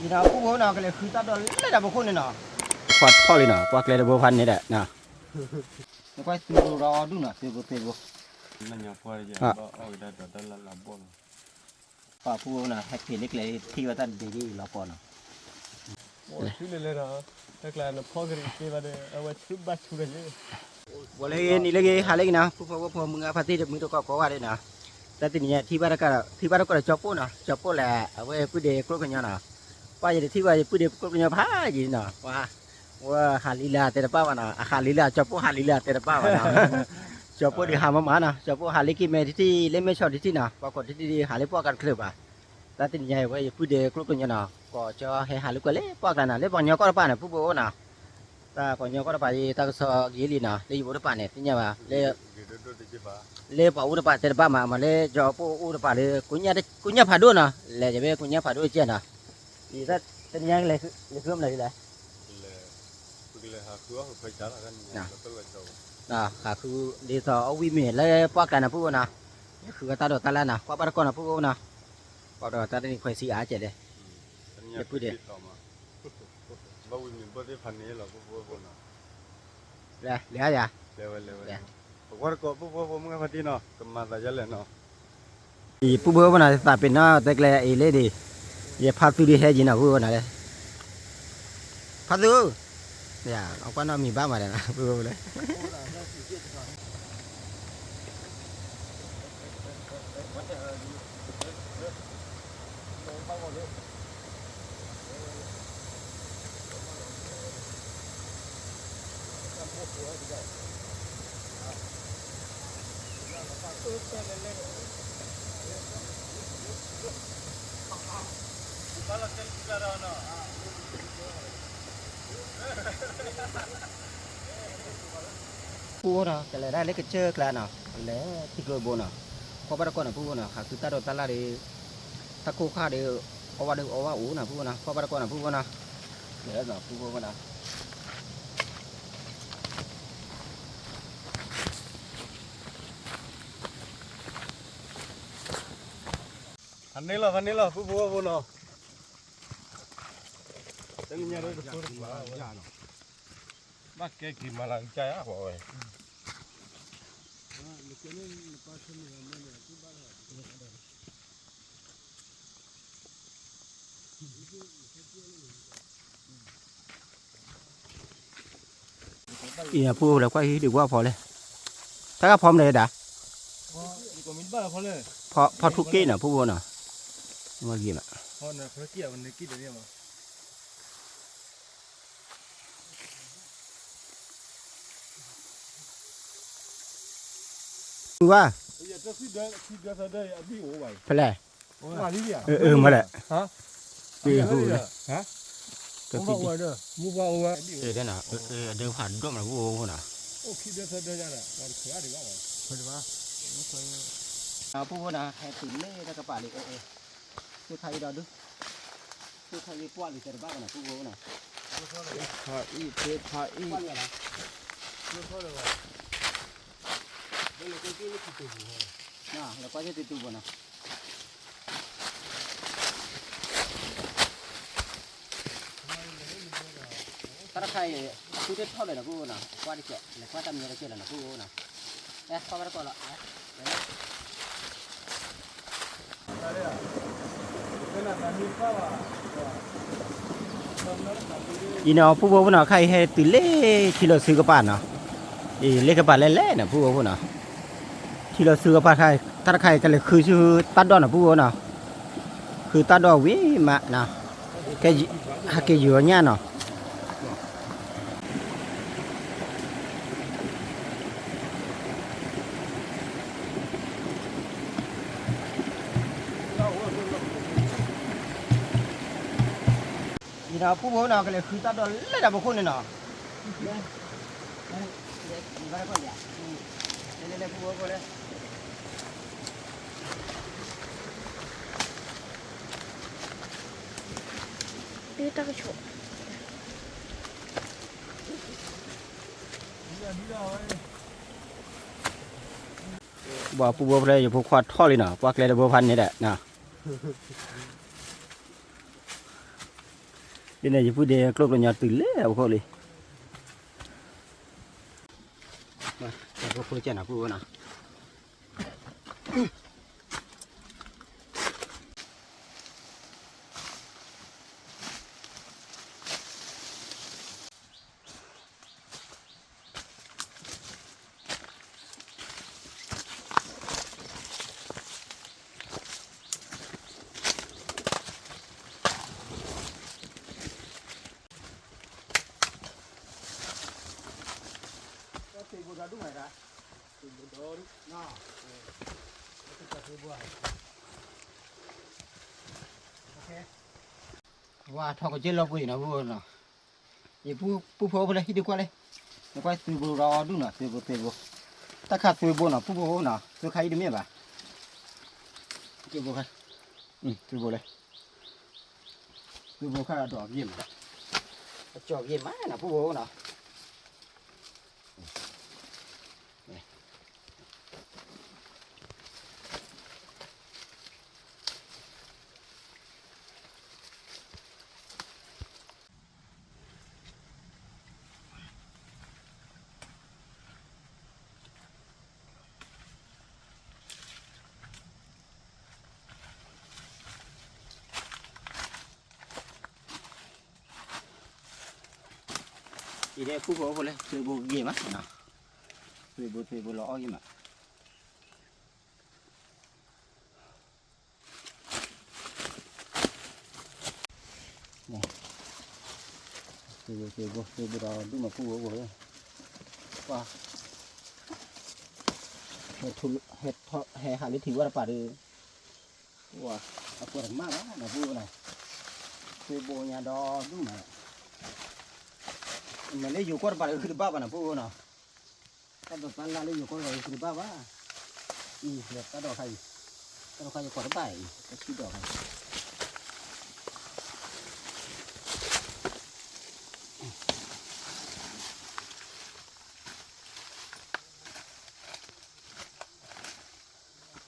ယနီၤ ပူဖိနီၤ ကလဲၤဃုတၢ်ဒိးလၢတၢ်ဖီခိၣ်န့ၣ်နီၤ, ပှၤထီၣ်လံနီၤ ပှၤကျဲတဘိဖးန့ၣ်ဒီးနီၤ, နကွၢ်သူရိၤဒီးအီၤဒူၣ်နီၤ သ့ဘိသ့ဘိ, ပှၤပူဖိနီၤ ဟဲက့ၤလၢကျဲထံၣ်ဝဲတၢ်ဒ်ဒ်လီၤပီနီၤ, ဆူလဲၤလဲၤဒီး တၢ်ကျါနဖီကရံၣ်သ့ဘၣ်ဒီး အဝဲဆူဘၣ်ဆူဒီးယဲ ဝဲလၢဂ့ၤနံၤလၢဂ့ၤ ဟးလၢဂ့ၤနီၤ ဖိဖိဖိမုၢ်ဂၤဖါတံၢ်တမုၢ်တကိးကိးဂၤဒဲးနီၤ, တၢ်တနံၤညါထံၣ်ဘၣ်တကးဒီး ထံၣ်ဘၣ်တကးဒီးကၠီပိၢ်နီၤ ကၠီပိၢ်လဲၣ် အဝဲပုၢ်ဒ့ကျိကညီနီၤ, ပှၤယတထံၣ်ဘၣ်ယပုၢ်ဒ့ကျိကညီဖးယံၤနီၤ, ပှၤ ဝဲဟးလံလၢအတဲတပၣ်ဘၣ်နီၤ အဟးလံလၢအကၠီပိၢ်ဟးလံလၢအတဲတပၣ်ဘၣ်နီၤ, ကၠီပိၢ်ဒ့ဟးမးမးနီၤ ကၠီပိၢ်ဟးလံက့ၤမဲာ်တထံၣ် လၢမဲာ်ဆီၣ်တထံၣ်နီၤ ပှၤကိးတထံၣ်ဟးလၢပှၢ်ကါတချုးဘၣ်, တၢ်တနံၤညါအံၤဝဲယပုၢ်ဒ့ကျိကညီနီၤ ကိးကၠီဟဲဟးလၢကွဲးလၢပှၢ်ကျါနီၤ လၢပှၤကညီကီၢ်တပၤန့ၣ် ပုၢ်ဖိအိၣ်နီၤ တၢ်ပှၤကညီကီၢ်တပၤအံၤ တၢ်ကစီၣ်ဂ့ၤလံနီၤ လၢယအိၣ်တပၤန့ၣ် သ့ၣ်ညါဘၣ် လၢပှၤအိၣ်တပၤတဲတပၣ်မး မ့ၢ်လၢကၠီပိၢ်အိၣ်တပၤလၢ ကိညၣ်ဖးဒိၣ်နီၤ လဲၤယဝဲကိညၣ်ဖးဒိၣ်ကဲနီၤ, တနံၤညါလဲၤဃုမနုၤလဲၣ်, ဟးဃုဒ်သိးအီၣ်ဝံၣ်မ့ၤလၢပှၢ်ကျါန့ၣ် ပုၢ်ဖိနီၤ, ဃုဝဲတၢ်ဒိးတၢ်လၢ်နီၤ ကွၢ်ဘၣ်တကီၢ်နီၤ ပုၢ်ဖိနီၤ, ကွၢ်ဒီးတၢ်တနံၤခွဲးဆံအါကဲးလဲၣ်, လၢပုၢ်ဒ့ လဲၤလဲၤဧါယၤ, ပကွၢ်တကိး ပုၢ်ဖိဖိမုၢ်ဂၤဖါတံၢ်နီၤ ကမၤသးဒ်လဲၣ်နီၤ, ပုၢ်ဖိဖိနီၤ သးပ့ၤနီၣ်တဲကျဲအံၤလၢဒံး, ယဖါသူဒုးဟဲက့ၤနီၤ ပုၢ်ဖိနီၤ, ဖါသူ, ယကွၢ်နီၣ်မံၤဘၣ်မးဒီး ပုၢ်ဖိလၢ ပုၢ်ဖိနီၤ ကလဲၤဒၣ်လၢကစၢၢ်ကျါနီၤ လဲၤထံကျိဘိနီၤ, ကွၢ်ဘၣ်တကီၢ်နီၤ ပုၢ်ဖိနီၤ ဟးဃုတၢ်ဒိးတၢ်လၢ်ဒီး တၢ်ခိၣ်ခါဒီး အီၣ်ဘၣ်ဒီးအီၣ်ဘၣ်အိၣ်နီၤ ပုၢ်ဖိနီၤ ကွၢ်ဘၣ်တကီၢ်နီၤ ပုၢ်ဖိနီၤ, လဲၤနီၤ ပုၢ်ဖိနီၤ ဖးန့ၢ်လီၤ ဖးန့ၢ်လီၤ ပုၢ်ဖိဖိနီၤ, တနံၤညါတဖိတပၤ ဘၣ်ကဲက့ၤမၤလၤကစၢ်ယါဝဲ အံၤ ပုၢ်ဖိလဲၤကွၢ်ဟံၣ်ဒုးကွၢ်ဖီလဲၣ်, တၢ်ဂၤဖီမနုၤဒၣ်, ဖီထူက့ၣ်နီၤ ပုၢ်ဖိနီၤ, မ့ၢ်ဂ့ၤမး ဝါ, ဖဲလဲၣ်, အမ့ၢ်လဲၣ်, တၢ်ဖးဒိၣ်မး ပုၢ်ဖိနီၤ, ပုၢ်ဖိနီၤ ဟဲတုၤလၢတၢ်ကပၤလံ, သုခါအံၤဒီးဒုး, သုခါအံၤကွၢ်လံၤတဲတဘၣ်ဘၣ်နီၤ ပုၢ်ဖိနီၤ, ခါအံၤ သုခါအံၤ, လဲၤကွၢ်က့ၤတတုၤဘိနီၤ တၢ်တခါအံၤ သုတထီၣ်လၢၤနီၤ ပုၢ်ဖိနီၤ, ကွၢ်တကဲး လဲၤကွၢ်တၢ်မညီတကဲးလီၤနီၤ ပုၢ်ဖိနီၤ, လဲၤကွၢ်ဘၣ်တကီၢ်လီၤ အံၤနီၤ ပုၢ်ဖိဖိနီၤ ခါအံၤဟဲတုၤလၢထံလီၤဆူကပၤနီၤ, အံၤလၢကပၤလဲၣ်လဲၣ်နီၤ ပုၢ်ဖိဖိနီၤ, ထံလီၤဆူကပၤ တၢ်တခါအံၤ ကလဲၤဃုဆူတၢ်ဒိးနီၤ ပုၢ်ဖိနီၤ, ဃုတၢ်ဒိးဝံၤမးနီၤ, ဟဲက့ၤယီၤညၣ်နီၤ အံၤနီၤ ပုၢ်ဖိနီၤ ကလဲၤဃုတၢ်ဒိးလၢတၢ်ဖီခိၣ်န့ၣ်နီၤ, လဲၤလဲၤလဲၤ ပုၢ်ဖိဖိလဲၣ်, တၢ်ကဆိး ဘၣ်ပုၢ်ဖိဖဲယဖိခွါထီၣ်လံနီၤ ပှၢ်ကျဲတဘိဖးန့ၣ်ဒီးနီၤ, ဒ်န့ၣ် ယပုၢ်ဒ့ကျိၣ်ကျိညီတုၤလၢအခိၣ်လံ. ဖိကျဲနီၤ ပုၢ်ဖိနီၤ. ဝါထီၣ်ကစ့လီၤပှ့ၤနီၤ ပုၢ်ဖိနီၤ. ယပုၢ်ဖိအိၣ်ဖဲလဲၣ် ဟံၣ်ဒုးကွၢ်လဲၣ်. နကွၢ်သုးဘိဒီးဒူၣ်နီၤ သုးဘိ သုးဘိ. တၢ်ခးသုးဘိနီၤ ပုၢ်ဖိနီၤ သုးခါအံၤတမ့ၢ်ဘၣ်. သုးဘိခါ, သုးဘိလဲၣ်. သုးဘိခါဒီးဂ့ၤမး, အကၠီဂ့ၤမးနီၤ ပုၢ်ဖိနီၤ. အံၤဒဲး ပုၢ်ဖိအိၣ်ဖဲလဲၣ် သုးဘိဂ့ၤမးနီၤ. သုးဘိ သုးဘိလီၤအီၣ်ဂ့ၤမး. သုးဘိ သုးဘိ သုးဘိဒီးဒူၣ်နီၤ ပုၢ်ဖိအိၣ်ဖဲလဲၣ်. ပှၤ ဟဲထီၣ် ဟဲဟးလၢထံဝဲတပၤဒီး ပှၤ အကွဲးတမၣ်ဘၣ်နီၤ ပုၢ်ဖိနီၤ. သုးဘိညါဒီးဒူၣ်နီၤ. မ့ၢ်လၢယိၤကီၢ်တပၤဒီး ဃုတဘၣ်ဘၣ်နီၤ ပုၢ်ဖိနီၤ. တၢ်ဒိးတၢ်လၢ်လၢယိၤကီၢ်တပၤဒီး ဃုတဘၣ်ဘၣ်. အံၤ တၢ်ဒိးခါအံၤ, တၢ်ဒိးခါယကွၢ်တဘၣ်အံၤ တၢ်ဆံးဒိးခါအံၤ. ပှၤထုးအလၢ်တ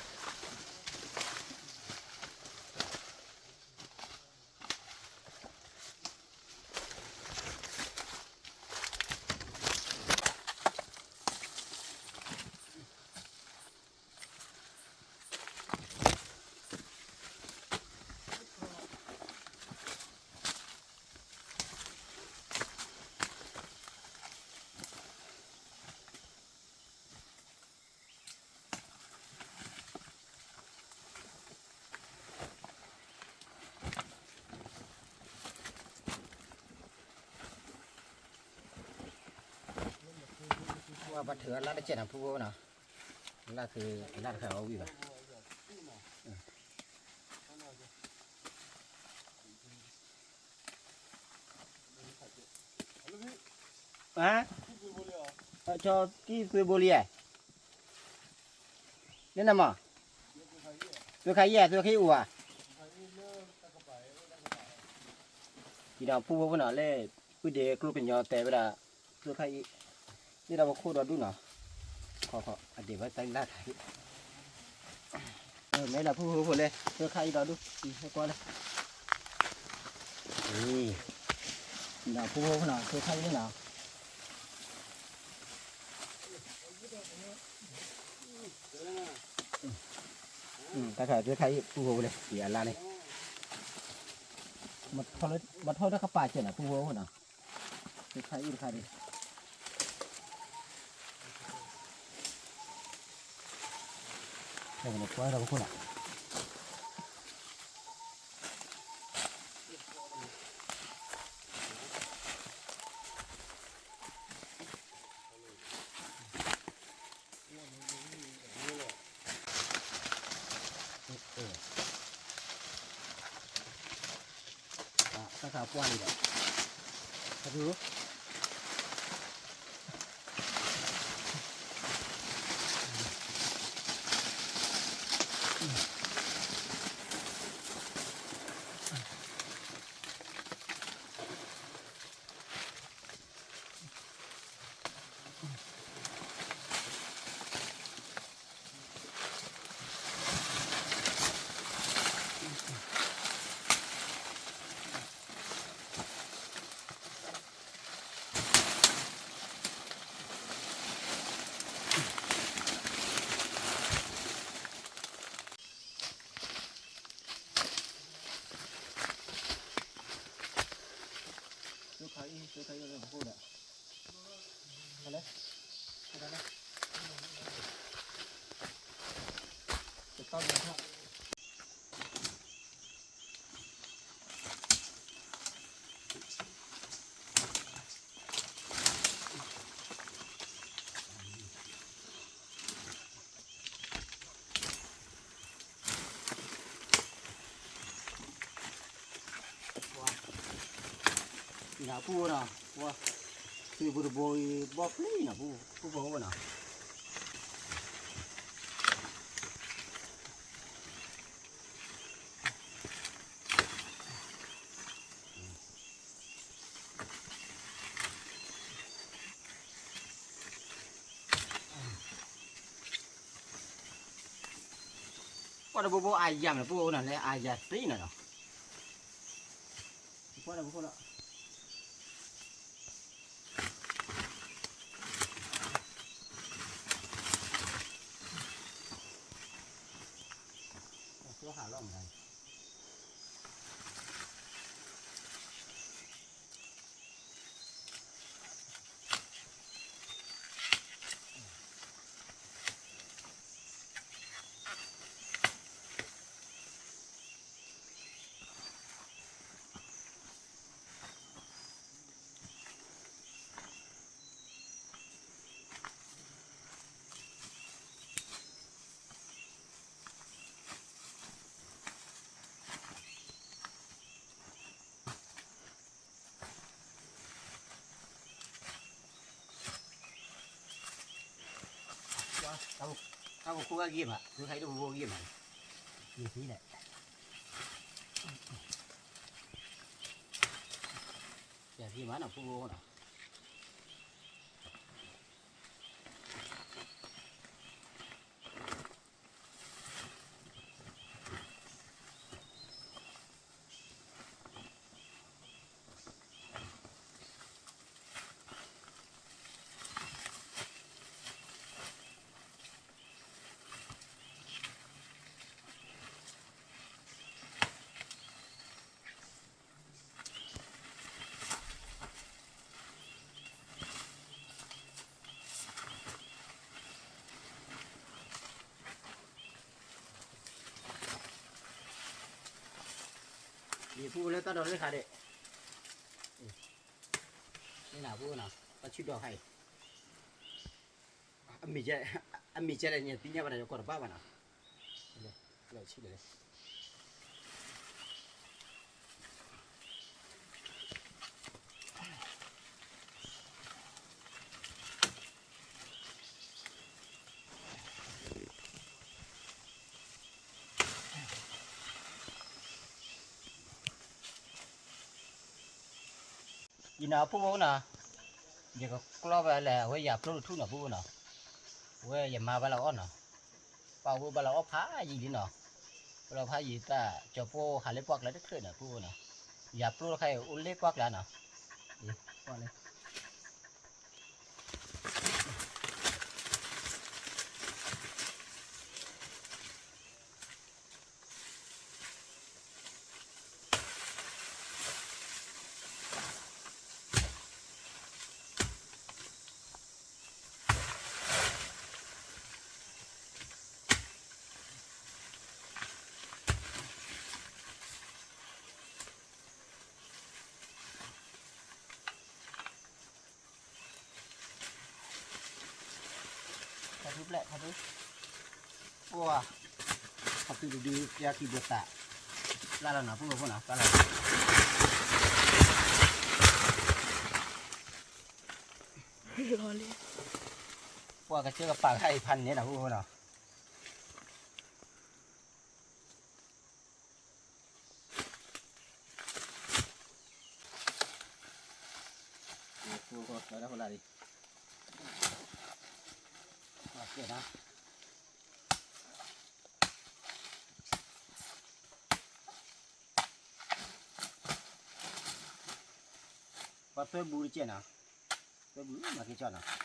ကဲးနီၤ ပုၢ်ဖိနီၤ. လၢ်ခုး လၢ်တခါအီၣ်ဝံၣ်ဘၣ်. ကၠီကံၢ်သုးဘိလံဧါ. လၢနမၤ သုးခါအံၤ သုးခါအံၤအိၣ်ဧါ. ဒီးပုၢ်ဖိနီၤ လၢ ပုၢ်ဒ့ကျိၣ်ကညီတဲဝဲဒၣ် သုးခါအံၤ ဒ်ဒီးပခိၣ်ဒီးဒူၣ်နီၤ. ခီခီ အဒ့းဝဲတၢ်လၢ်ခါအံၤ မ့ၢ်လၢပုၢ်ဖိဖိလဲၣ် သုးခါအံၤဒီးဒူၣ် ဟဲကွၢ်လဲၣ်. ဒီးပုၢ်ဖိနီၤ သုးခါအံၤန့ၣ်နီၤ. တၢ်ခါသုးခါအံၤ ပုၢ်ဖိဖိလဲၣ် ယအလါန့ၣ် မထီၣ်လၢကပၤစၢၤနီၤ ပုၢ်ဖိနီၤ. သုးခါအံၤတခါဒံး ဟဲက့ၤလၢပှၤဒီးပခိၣ်နီၤ. တၢ်ခါပှၢ်လံဒီး ခါဒူၣ် အ နပူၤနီၤ, ပှၤ, သုးပူၤတဘိအံၤ ဘီၣ်ပျံၤနီၤ, ပူၤဖိနီၤ. ပှၤတဘိဘိအယၤမး ပူၤအိၣ်နီၤ လၢအယၤသ့နီၤနီၤ. ပှၤတဘိဘိလီၤ. တၢ်ဖိခိၣ်ဂၤဂ့ၤမး, သုခါအံၤတဖိဖိဂ့ၤမး, ယသံလဲၣ်, ယသံမးနီၤ ဖိဖိနီၤ. ယဖိလၢတၢ်ဒိးလၢခါဒဲး, မ့ၢ်နဖိနီၤ, တၢ်ဆူၣ်ဒီးခါအံၤ, အမံၤကဲလဲၣ်န့ၣ် သ့ၣ်ညါဘၣ်ဒီး ယကိးတဘၣ်ဘၣ်နီၤ, လၢဆံၣ်လဲၣ်. ယနီၤ ဖိဖိနီၤ, ယကကျီၢ်ဝဲလၢအဝဲယၤပျိတထူၣ်နီၤ ဖိဖိနီၤ, အဝဲယမါဘၣ်လၢအီၣ်နီၤ, ပှၤဝဲဘၣ်လၢအီၣ်ဖးယံာ်လံနီၤ, ဘၣ်လၢဖးယံာ်တၢ်ကၠီၤပိၢ်ဟးလၢပှၢ်ကျါတချုးနီၤ ဖိဖိနီၤ, ယၤပျိတခါအံၤအိၣ်လၢပှၢ်ကျါနီၤ, ပှၢ်လၢ ခီဖျိပျဲၢ် ခီဖျိ, ပှၤ, ခီဖျိတဒု ပျၢ်ခံဘိသး, ပျၢ်လီၤနီၤ ဖိဖိနီၤ ပျၢ်လီၤ, ပှၤကစၢၢ်ကပာ်ခါအံၤဖးန့ၣ်နီၤ ဖိဖိနီၤ. ပှၤသွဲၣ်ဘူးတကဲးနီၤ, သွဲၣ်ဘူးမၤက့ၤကၠီနီၤ. ပှၤ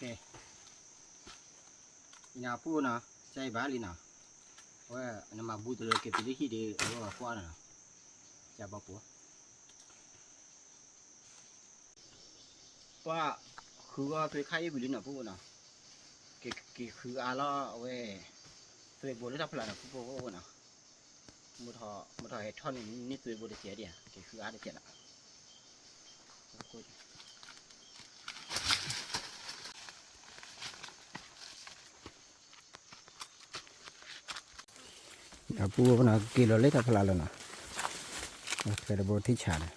ကဲ, အံၤနၤပူၤနီၤ, ကဲအံၤဘၣ်လံနီၤ, အဝဲနမၤဘူတလၢက့ၤတုၤလၢဟံၣ်ဒီး အဝဲကွၢ်နီၤ, ကဲဘၣ်ပူၤ ပှၤဃုအီၣ်သွဲခါအံၤဝံၤလံနီၤ ပူၤနီၤ, က့ၤဃုအါလီၤအဝဲ, သွဲဘိလၢတၢ်ဖျါနီၤ ပူၤပူၤနီၤ, မုၢ်ထီၣ်ဟဲထီၣ်န့ၣ် န့ၢ်သွဲဘိတကဲဒံးဧါ, က့ၤဃုအါတကဲလီၤ. ပူၤနီၤ က့ၤလီၤလၢတၢ်ဖျါလီၤနီၤ, သွဲတဘိထံၣ်ဆးန့ၣ်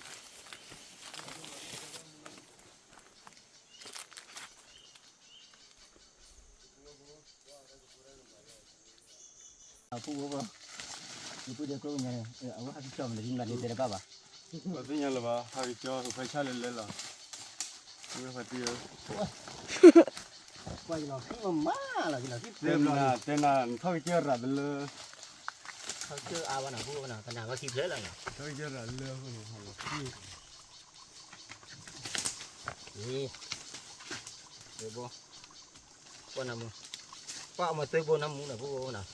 အပူၤ, ယပုၢ်ဒဲးကျိကညီန့ၣ် အဝဲဟးက့ၤကၠီမနုၤဒ်မနုၤဒ်တဲတဘၣ်ဘၣ်, ပှၤသ့ၣ်ညါလၢၤဘၣ် ဟးက့ၤကၠီ ဟူးဖဲဆၣ်လဲၤလဲၤလီၤ, ဝဲဖးတံၢ်ဧၢ, ကွၢ်ယလီၤခံမမါလီၤ ယလီၤခံဖျၢၣ်ဘျီန့ၣ် တဲနၤ နထီၣ်ကစၢၢ်ရၤတလၢ, ထီၣ်ကစၢၢ်အါဘၣ်နီၤ ပူၤနီၤ ကနၣ်ဘၣ်ခံဖျၢၣ်လီၤနီၤ, ထီၣ်ကစၢၢ်ရၤတလၢအဃိန့ၣ် ဟးလီၤခံ အံၤ, သွဲဘိ, ကွၢ်နမူ, ကွၢ်အမ့ၢ်သွဲဘိနမူနီၤ ပူၤနီၤ,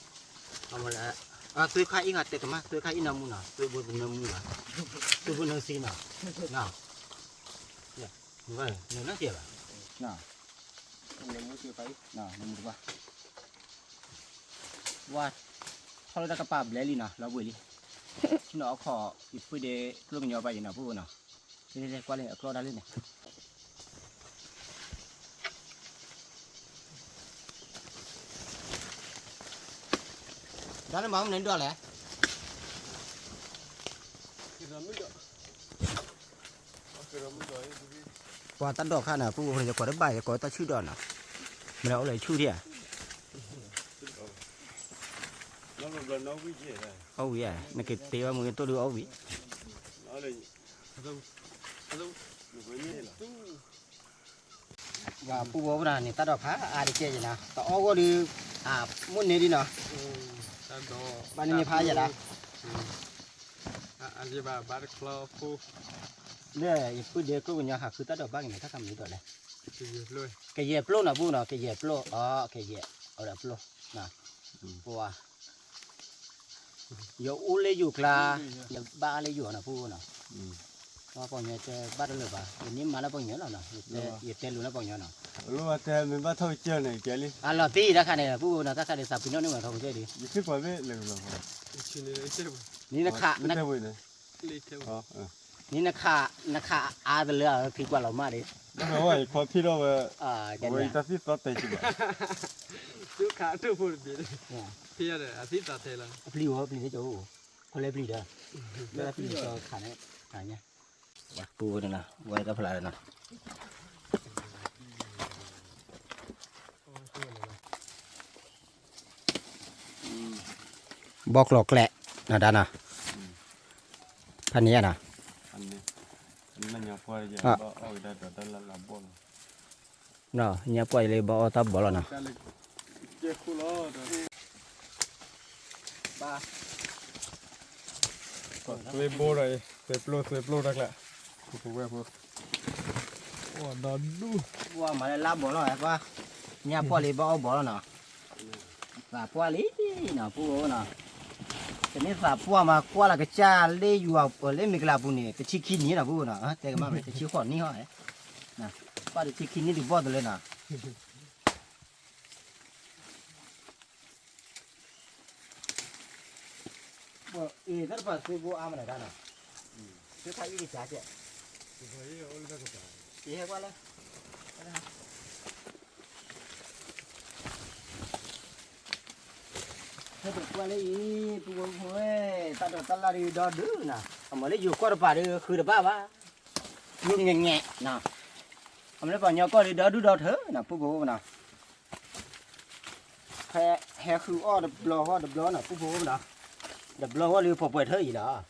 အမ့ၢ်လၢ, သွဲခါအံၤဂၤတဲတမး သွဲခါအံၤနမူနီၤ သွဲဘိတနမူဘၣ်, သွဲဘိနစ့နီၤ, န, နနၢ်ကဲဘၣ်, နမူတဘၣ်, ဝါ, ထီၣ်လၢတၢ်ကပၤဘျဲလံနီၤ လီၤဘှံးလံ, ဆ့ၣ်နီၤအခီၣ် ယပုၢ်ဒဲးကျိကညီဘၣ်ယနီၤ ပူၤနီၤ, ကွၢ်လၢအကျီတၢ်လၢန့ၣ် တၢ်လၢမၤမနုၤဒိးလဲၣ်, ပှၤတၢ်ဒိးခါန့ၣ် ပူၤပူၤန့ၣ် ယကိးတဘၣ် ယကိးတၢ်ဆူၣ်ဒီးနီၤ, မ့ၢ်လၢအိၣ်လၢဆူၣ်ထံဧါ, အီၣ်ဝံၤဧါ နက့ၤတ့ဘၣ်မူကတိၢ်ဒုးအီၣ်ဝံၤ ပှၤပူၤဝဲပဒၣ်န့ၣ် တၢ်ဒိးဖးအါတကဲယနီၤ တအီၣ်ဂီၢ်ဒုး အမိၣ်န့ၢ်ဒ်နီၤ ဘၣ်န့ၢ်န့ၢ်ဖးယၤလီၤ လၢယပုၢ်ဒဲးကျိကညီဟးဃုတၢ်ဒိးဘၣ်က့ၤန့ၣ် တၢ်ခါမနုၤဒိးလဲၣ် ကယဲၢ်ပျိနီၤ ပူၤနီၤ ကယဲၢ်ပျိ အကယဲၢ် အဝဲဒၣ်ပျိ ပှၤ ယအိၣ်လၢယိၤကျါ ယဘၣ်လၢယိၤနီၤ ပူၤနီၤ ပှၤပှၤကညီတဲဘၣ်တလၢာ်ဘၣ် ယန့ၢ်မၤလၢပှၤကညီလီၤနီၤ ယတဲလိၤလၢပှၤကညီနီၤ အလီၤတံၢ်တၢ်ခါန့ၣ် ပူၤနီၤ တၢ်ခါန့ၣ် သးပ့ၤနီၣ်န့ၢ်ဝဲထီၣ်ကစၢၢ်ဒံး နခး နခးအါတလၢ ဖံကွၢ်လီၤမၢ်ဒံး ဝဲတၢ်သံၣ်သီတဲဆံးဘၣ် သုခးတိၢ်ဖိတဘ့ၣ် ဖံအသံၣ်သီတဲလီၤ အပျံၤဝဲပျံၤလၢကၠိ ခီလဲပျံၤဒီး လၢပျံၤဒီးခးန့ၣ် ခးညါ ပူၤဝဲတဖျါလီၤနီၤ ဘီကျိၤကျဲ နဒါနီၤ ဖးန့ၣ်နီၤ ညါပှၢ်လၢဘီအီၣ်ကဒါဒီးတၢ်လၢလၢဘီလီၤ သွဲဘိဒီး သွဲပျိ သွဲပျိတၢ်ကျါ ဝဲဖိ ဝဲမၤလၢလၢဘီလီၤ ပှၤ ညါပှၢ်လံဘီအီၣ်ဘီလီၤနီၤ သးပှၢ်လံနီၤ ပူၤနီၤ တမ့ၢ်သးပှၢ်မး ကွၢ်လၢကစၢ်လၢယွၤလၢမ့ၢ်ကလၤပူၤန့ၣ် တဆံခံနံၣ်နီၤ ပူၤနီၤ တဲကမၣ်ဝဲ တဆံဃိးနံၣ်ဟီ ပှၢ်တဆံခံနံၣ်ဒုးဘီၣ်တလၢနီၤ အ့ တၢ်တပၤသွဲဘိအါမးနၤနီၤ သွဲခါအံၤကစၢ်ကဲ ယဟဲကွၢ်လၢ ဟဲကွၢ်လၢအံၤ ပူၤဖိ တၢ်ဒိးတၢ်လၢ်ဒုးဒီဒုးနီၤ အမၤလၢယိၤကီၢ်တပၤဒုးဃုတဘၣ်ဘၣ် ယိၤငဲၤငဲၤနီၤ အမၤလၢပှၤကညီကီၢ်ဒုးဒီဒုဒီထၢနီၤ ပူၤဖိနီၤ ဟဲဃုအီၣ်တဘျီဃီတဘျီနီၤ ပူၤဖိနီၤ တဘျီဃီလၢပှဲၤပှဲၤထၢအံၤလီၤ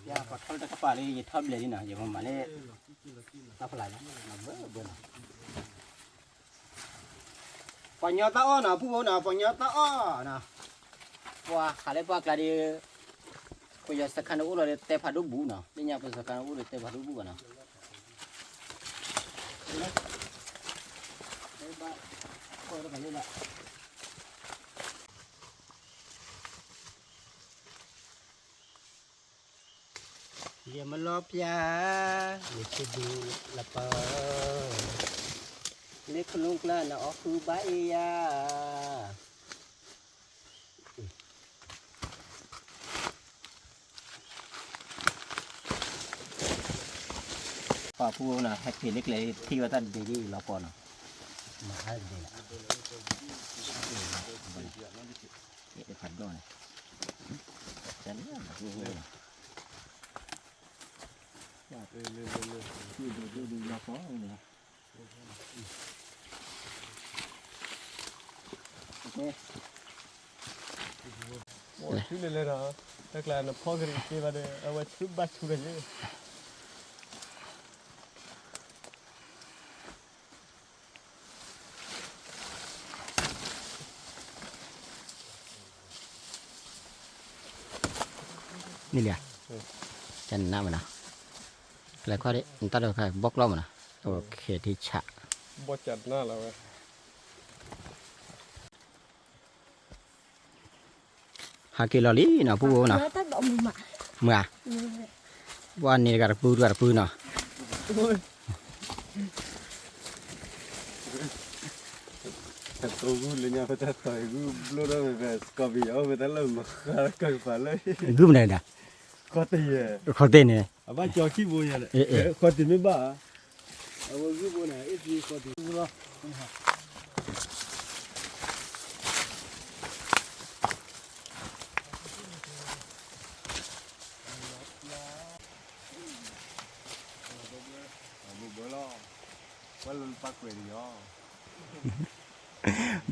ယပှၤထီၣ်လၢတၢ်ကပၤလံ ယထီၣ်ဘျဲးလံနီၤ ယမၤမၤလၢ တၢ်ဖျါလံ မၤဘၢဘၢနီၤ ပှၤ ပှၤညီသးအီၣ်နီၤ ဖုဖိနီၤ ပှၤညီသးအီၣ်နီၤ, ပှၤဟးလၢပှၢ်ကျါဒီး ပယီၤစခါန့ၣ်အိၣ်လီၤဒီးတဲဖးဒိၣ်ဘူးနီၤ, လၢညါပယီၤစခါန့ၣ်အိၣ်ဒီးတဲဖးဒိၣ်ဘူးဘၣ်နီၤ. ယမလီပျၢ် ယဆံဒူလပၢ, လၢခလူၢ်ကျါနအီၣ်ဃုဘၣ်အ့ၣ်ယၤ. ပှၤဖုဖိနီၤ ဟဲက့ၤလၢကျဲထံၣ်ဝဲတၢ်ဒ့ဒ်လီၤပီနီၤ, မၤဟါဒ့လီၤ, ဖးဒိၣ်န့ၣ်, တၢ်န့ၣ် လီၤပီန့ၣ်. ဆူလဲၤလဲၤဒီး တၢ်ကျါနဖီကရံၣ်က့ဘၣ်ဒီး အဝဲဆူဘၣ်ဆူဒီးယဲ န့ၣ်လံ, ကနၣ်မနီၤ, လဲၤခွါဒ် နတၢ်ဒိးခါဘီကျီၢ်မနီၤ, အိၣ်ခ့ထံဆး, ဘီကနၣ်လီၤဝဲ ဟးက့ၤလီၤလံနီၤ ဖုဖိနီၤ, မုၢ်ဧါ, ပှၤန့ၣ်တဂၤတပုၢ်တဂၤတပုၢ်နီၤ, ဂုၢ်မနုၤဒၣ်, ခီၣ်တ့ၢ်န့ၣ်, အဘၣ်ကၠီခံဘိညါ, ခီၣ်တ့ၢ်မ့ၢ်ဘၣ်, အဝဲဂုၢ်ဘိန့ၣ် အ့ၣ်သံခီၣ်တ့ၢ်လီၤ.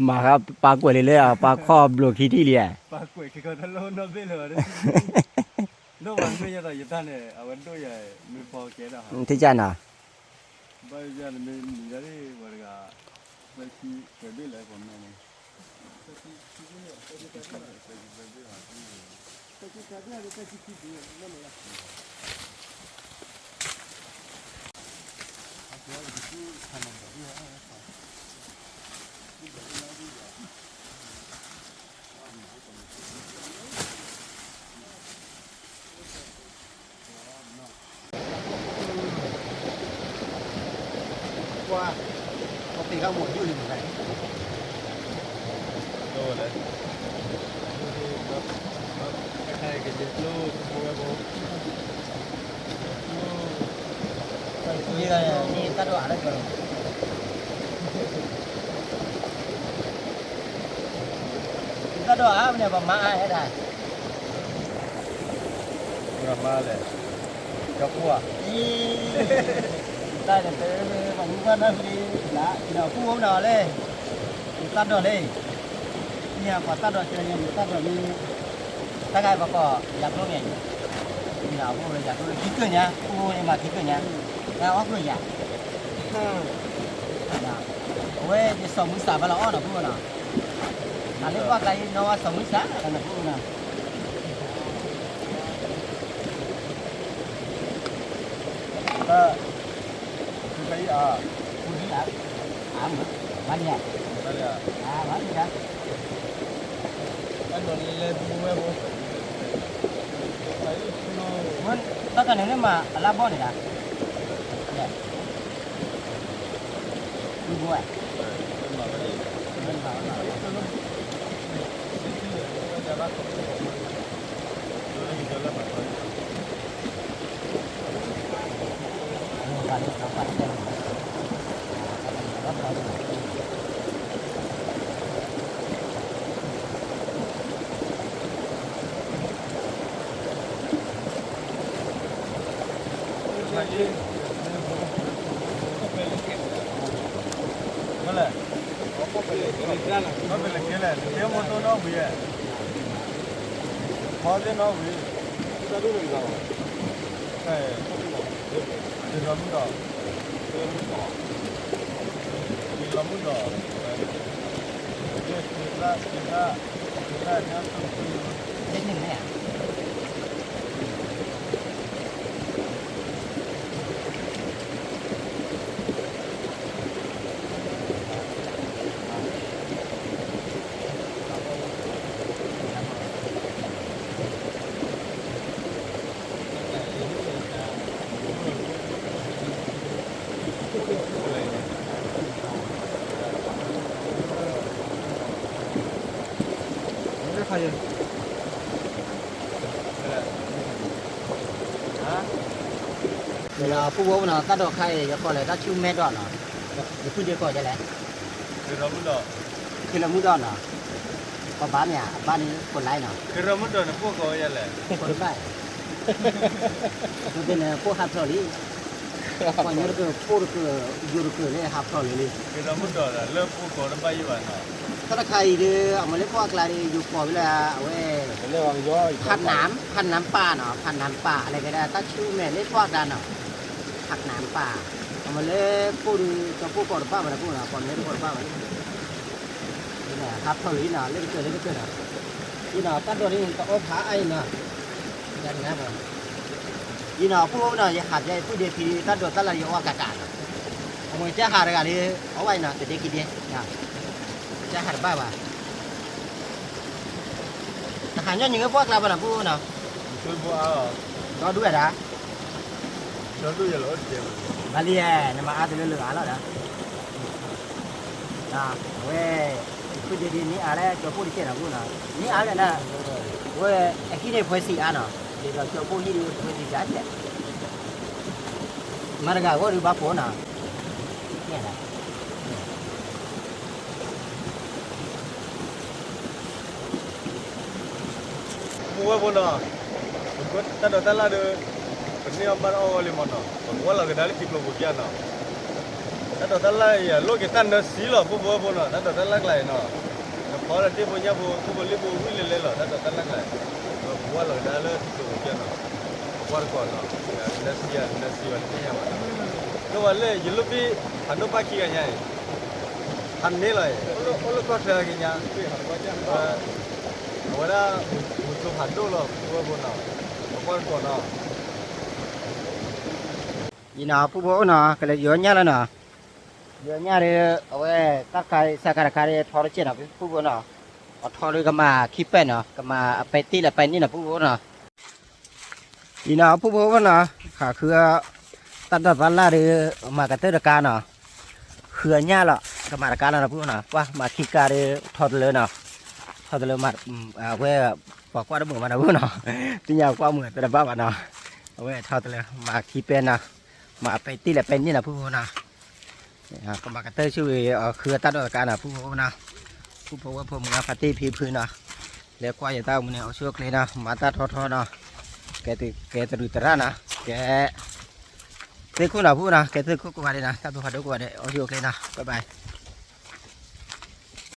မၤဃါပာ်ကွဲးလံလၢ ပာ်ခီၣ်ဘျိးခံထံၣ်လံဧါ, ပာ်ကွဲးခံခီတၢ်လီၢ်နီၢ်ဘ့ၣ်လၢၤဘၣ်, ဒိၣ်မးမ့ၢ်ယသးယတၢ်န့ၣ် အဝဲဒိၣ်ယၤ မ့ၢ်ဖီကဲဒီး, ထံၣ်ကၢ်နီၤ, ဘၣ်ယၤနမ့ၢ်နံၤဒၣ်ဒ်ဝဲတဂၤ, ဝဲခံကွဲးဘ့ၣ်လၢပှၤမၢန့ၣ် ပှၤ, ပှၤသ့ၣ်ခါမူးယုၢ်လံမူးခါ, ဒိၣ်လဲၣ်, တၢ်ဒိၣ်အါလၢကီၢ်, တၢ်ဒိၣ်အါမ့ၢ်န့ၣ် ပမၤအါဟဲဒၣ် မၤလဲၣ်, ကပူၤဧါ, တၢ်န့ၣ် ပမူဘၣ်နီၢ်ဖံးလံ, ဒီးပူၤအိၣ်နီၤလဲၣ်, တၢ်ဒိၣ်လၢ, မ့ၢ်ပှၤတၢ်ဒိၣ်ဆၢညါ တၢ်ဒိၣ်မ့ၢ်, တၢ်ဂၤပကိး ယၤကျိန့ၣ်, မ့ၢ်အအိၣ်လၢယၤကျိလၢခံကၢၢ်ညါ, ပူၤအိၣ်မးခံကၢၢ်ညါ, တၢ်အီၣ်ကျိယၤ အဝဲယစီၤမုၢ်စၢ်ဘၣ်လီၤအီၣ်နီၤ ပူၤနီၤ, အလၢပှၢ်ကျါအံၤ နီၢ်ဝဲစီၤမုၢ်စၢ် နီၤ ပူၤနီၤ, တၢ်, ပူၤအါ, ပူၤအါ, အါမး, မၤန့ၣ်ဧါ, မၤန့ၣ်ဧါ, တၢ်ဒိၣ်လဲၤပူၤဝဲပူၤ, ဘၣ်တၢ်န့ၣ်လၢမၤအလါဘီန့ၣ်ဧါ, လဲၣ် မ့ၢ်ဘိဧါ, မ့ၢ်ဘိဧါ, မလဲၣ်, ကဲလဲၣ်, ကဲမူတိၢ်နီၣ်ဝံၤဧါ, ဖီသ့ၣ်နီၣ်ဝံၤ, တၢ်ဒိၣ်န့ၣ်လီၤ, တလီၤမုၢ်ဒီး, တလီၤမုၢ်ဒီး, ဖုဖိနီၤ တၢ်ဒိးခါအံၤ ယကိးလဲၣ် တၢ်ဆူမဲဒီးနီၤ, ယဖုဒ့ကိးဒ်လဲၣ်, ခ့လၢမုၢ်ဒီးနီၤ, ပဘၣ်မ့ၢ်ဧါ အဘၣ်န့ၣ်ကိးလဲၣ်နီၤ, ကိးတဘၣ်, အဃိသ့ၣ်န့ၣ် ပိၢ်ဟးဖျိးလံ, ပှၤညီတကၢၢ် ပိၢ်တကၢၢ် ယိၤတကၢၢ်လၢဟးဖျိးလံလံ တၢ်တခါအံၤဒီး အမ့ၢ်လၢပှၢ်ကျါဒီး ယိၤကိးဝဲလၢအဝဲ ဖးနၢမ် ဖးနၢမ်ပၢ်နီၤ, ဖးနၢမ်ပၢ် လဲၤကဒါတၢ်ဆူမဲာ်လၢပှၢ်ကျါနီၤ, ဖးနၢမ်ပၢ်, အမ့ၢ်လၢပိၢ်ဒီး ကၠီပိၢ်ကိးတဘၣ်ဘၣ်နီၤ, ပိၢ်နီၤ ပှၤမ့ၢ်တကိးတဘၣ်ဘၣ်နီၤ, ဟးဖျိးလံနီၤ လၢတကၢၢ်လၢတကၢၢ်နီၤ, ယနီၤ တၢ်ဒိးန့ၣ် တအီၣ်ဖးအါအံၤနီၤ, ယၤတနါဘၣ် ယနီၤ အဖုၣ်ဖိနီၤ ယဟးဖျါယဖုၣ်ဒ့ဖံ တၢ်ဒိးတၢ်လၢယအီၣ်ကးကးနီၤ, အမိၢ်ကစၢ်ဟးတဂၤလၢ အီၣ်ဝဲအံၤနီၤ တဒ့ခံဒ့, ကစၢ်ဟးတဘၣ်ဘၣ်, တဟးညီနုၢ်ဂ့ၤပှၢ်ကျါဘၣ်နီၤ ဖုၣ်ဖိနီၤ, ဒီဒူၣ်ဝဲဒၣ်, ဘၣ်လံ, နမၤအါတလၢလၢအါလီၤဒီး အဝဲ ဖုၣ်ဒ့ဒ့န့ၢ်အါလၢကၠီပိၢ်တကဲနီၤ ဖုၣ်နီၤ, န့ၢ်အါလၢနၤ, အဝဲ အဟံၣ်န့ၣ်ဖှဲဆံးအါနီၤ, ဒ်သိးကၠီပိၢ်ဟံၣ်ဒုးဖှဲဆံးစ့ၢ်ကီး, မၤတဂၤအဂီၢ်ဒုးဘၣ်ဖှိၣ်နီၤ, ပဝဲဖိနီၤ, ပတၢ်ဒိးတၢ်လၢ်ဒီး ပန့ၢ်အီၣ်ဘၣ်အီၣ်ဝဲလံမ့ၢ်နီၤ, ပကဝၢ်လီၤကဒါလၢထံကျိပူၤပျၢ်နီၤ, တၢ်ဒိးတၢ်လၢ်အံၤ အလိၣ်က့ၤတၢ်နၢၤဆံးလီၤ ပဝဲဖိနီၤ, တၢ်ဒိးတၢ်လၢ်ကျါအံၤနီၤ, နဖီလၢတ့ၢ်ဖိညၣ်ဖိ ခိၣ်ဖိလံၣ်ဖိဝံၤလဲၤလဲၤလီၤ တၢ်ဒိးတၢ်လၢ်ကျါအံၤ, ပကဝၢ်လီၤကဒါလၢထံကျိပူၤပျၢ်နီၤ, ပကွၢ်တကိးနီၤ, နၢၤဆံးဧါ နနၢၤဆံးဘၣ်လၢမဲာ်ညါဘၣ်နီၤ, လၢဝဲလၢယလိၣ်ဘ့ၣ် ဖးဒိၣ်ပၢ်ခံဂၤညါအံၤ ဖးန့ၢ်လီၤအံၤ, အိၣ်လၢကီၢ်ချၢက့ၤညါ, အဝဲဒၣ် မုၢ်ကျိၤဖးဒိၣ်လီၤ ပဝဲဖိနီၤ, ပကွၢ်တကိးနီၤ, ယနီၤ ဖုၣ်ဖိအိၣ်နီၤ ကလဲၤယီၤညၣ်လီၤနီၤ, ယီၤညၣ်ဒီး အဝဲ တၢ်တခါစးခါတခါဒီး ထီတကဲးနီၤ ဖုၣ်ဖိနီၤ, အထီဒီးကမၤခံပဲနီၤ ကမၤအပဲတ့ၢ်လၢပဲန့ၣ်နီၤ ဖုၣ်ဖိနီၤ ယနီၤ ဖုၣ်ဖိနီၤ ဟးဃု တၢ်ဒိးတၢ်လၢ်ဒီး မၤကတၢၢ်တကါနီၤ, ဃုအညၣ်လီၤ ကမၤတကါလီၤနီၤ ဖုၣ်ဖိနီၤ, ပှၤမၤခံကါဒီး ထီတလၢနီၤ, ထီတလၢမၤ အဝဲ ပှၤကွၢ်တမုာ်ဘၣ်နီၤ ဖုၣ်ဖိနီၤ, သ့ၣ်ညါကွၢ်မုာ်သရၣ်ဘၣ်ဘၣ်နီၤ, အဝဲထီတလၢ မၤခံပဲနီၤ, မၤအပဲတ့ၢ်လၢပဲန့ၣ်နီၤ ဖုၣ်ဖိနီၤ ကမၤကတၢၢ်ဆူၣ်ဝံၤ ဃုတၢ်ဒိးတကါနီၤ ဖုၣ်ဖိနီၤ, ဖုၣ်ဖိဝဲၢ်ဖိမုၢ်ဂၤဖါတံၢ်ဖံဖုနီၤ, လဲၤကွၢ်ယတၢ်အိၣ်မူန့ၣ် အိၣ်ဆူၣ်အိၣ်ချ့နီၤ မၤတၢ်ထီထီနီၤ, ကဲတရူးသရၣ်နီၤ ကဲ သ့ၣ်ခိၣ်နီၤ ဖုၣ်ဖိနီၤ ကဲသ့ၣ်ခိၣ်ကိးဂၤဒဲးနီၤ တၢ်ဘျုးဖးဒိၣ်ကိးဂၤဒဲး အိၣ်ဆူၣ်အိၣ်ချ့နီၤ bye bye